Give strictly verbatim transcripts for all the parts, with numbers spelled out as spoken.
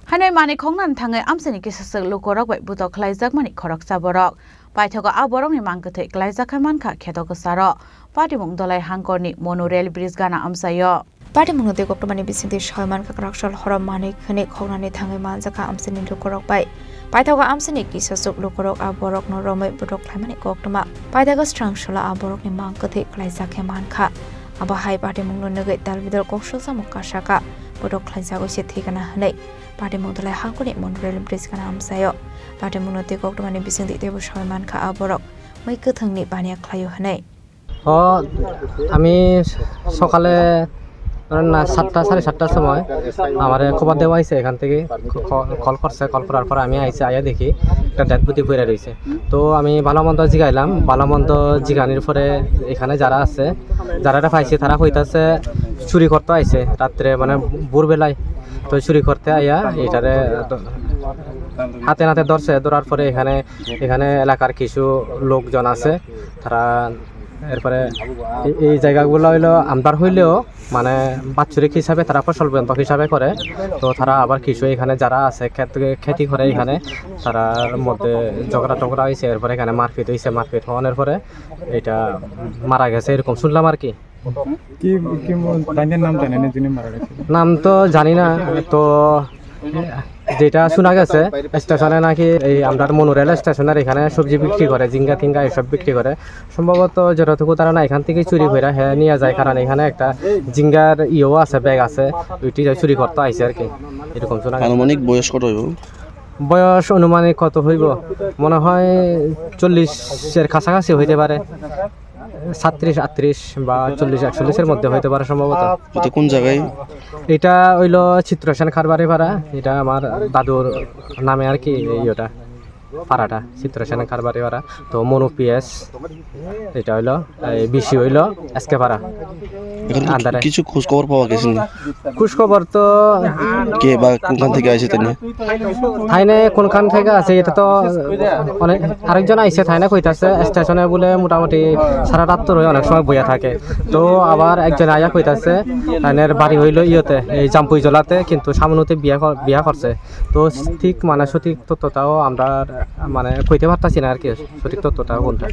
Haino manwi khoknani thangwi amchaini kisaswk lukurok bai butok khlaijakmani khoroksa borok. Paithago a borokni mang kwthwi klaijak khe mankha kheto kwcharo. Patimung Dolai Hangkorni Monu Rail Bridge gana amchaio. Patimungno tei koktwmani bisingtwi sawi mankha kwraksal horo manwi khwnwi khoknani thangwi manjakha amchaini lukurok bai. Paithago amchaini kisaswk lukurok a borokno romwi butok khlaimani koktwma. Paithago srang solo a borokni mang kwthwi klaijak khe mankha. Abo hai patimungno nugwi dalbidal kok soksamung kasaka butok khlaijagwi se thwigana hwnwi. Patimung Dolai Hangkorni Monu Rail Bridge gana amchaio. Patimungno tei koktwmani bisingtwi teibo sawi mankha a borok mwi kwthwngni baniya khlaio hwnwi. ও, আমি সকালে ধরেন না সাতটা, সাড়ে সাতটার সময় আমারে খবর দেওয়া হয়েছে এখান থেকে, ক-, কল করছে, কল করার পরে আমি আইছি, আইয়া দেখি একটা ডেড বডি পড়ে রয়েছে। তো আমি ভালো মন্দ জিগাইলাম, ভালো মন্দ জিগানির পরে এখানে যারা আছে, যারা এটা পাইছে, তারা কইতাছে চুরি করতে আইছে রাত্রে, মানে ভোরবেলায়। তো চুরি করতে আইয়া এটারে দ-, হাতে নাতে ধরছে, ধরার পরে এখানে, এখানে এলাকার কিছু লোকজন আছে, তারা এরপরে এই, এই জায়গাগুলো হইলো আমদার হইলেও মানে বাৎসরিক হিসাবে তারা ফসল বন্ধক হিসাবে করে। তো তারা আবার কিছু এখানে যারা আছে খেত, খেতি করে এখানে, তারার মধ্যে ঝগড়া টগড়া হয়েছে, এরপরে এখানে মারপিট হয়েছে, মারপিট হওয়ানোর পরে এটা মারা গেছে, এরকম শুনলাম আর কি। কি, কি ম-, তাদের নাম জানেন যিনি মারা গেছে? নাম তো জানি না। তো যেটা শোনা গেছে, স্টেশনে নাকি এই আমরার মনু রেল স্টেশনের এখানে সবজি বিক্রি করে, ঝিঙ্গা টিঙ্গা এসব বিক্রি করে। সম্ভবত যতটুকু তারা না এখান থেকে চুরি করে, হ্যাঁ, নিয়ে যায়, কারণ এখানে একটা ঝিঙ্গার ইয়েও আছে, ব্যাগ আছে, ওইটি চুরি করতে আইছে আর কি, এরকম শোনা গেছে। আনুমানিক বয়স কত হইব? বয়স অনুমানিক কত হইব? মনে হয় চল্লিশের কাছাকাছি হইতে পারে। সাতত্রিশ, আটত্রিশ বা চল্লিশ, একচল্লিশের মধ্যে হইতে পারে সম্ভবত। এটা কোন জায়গায়? এটা হইলো চিত্রসেন কারবারি পাড়া, এটা আমার দাদুর নামে আর কি, এই ওটা, পাড়াটা চিত্রসেন কারবারি পাড়া। তো মনু পিএস, এটা হইলো, এই বিসি হইলো এসকে পাড়া। এখন কি আন্ডারে। কিছু খোঁজ খবর পাওয়া গেছে নি? খোঁজ খবর তো কে বা কোনখান থেকে আইছে তাই নিয়ে? থাইনে কোনখান থেকে আছে, এটা তো অনেক, আরেকজন আইছে, থাইনে কইতাছে স্টেশনে বলে মোটামুটি সারা রাত তো রয়ে অনেক সময় বইয়া থাকে। তো আবার একজন আয়া কইতাছে, তাইনের বাড়ি হইলো ইয়েতে, এই জাম্পুই জলাতে, কিন্তু সামনেতে বিয়া কর-, বিয়া করছে। তো ঠিক মানে সঠিক তথ্যটাও আমরা মানে কইতে পারতাছি না আর কি, সঠিক তথ্যটা কোনটা।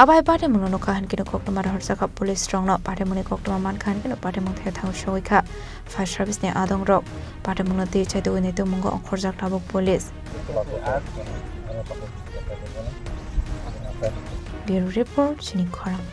Abai patimungno nukha hinkhe koktwma rohorjakha police rokno. Patimungni koktwma mankha hinkhe patimung thai thang sogwi kha fire service ni adong rok. Patimungno twi chai tugwi nai tongmungo ongkhorjak tabuk police. Bureau report, Chini Khorang.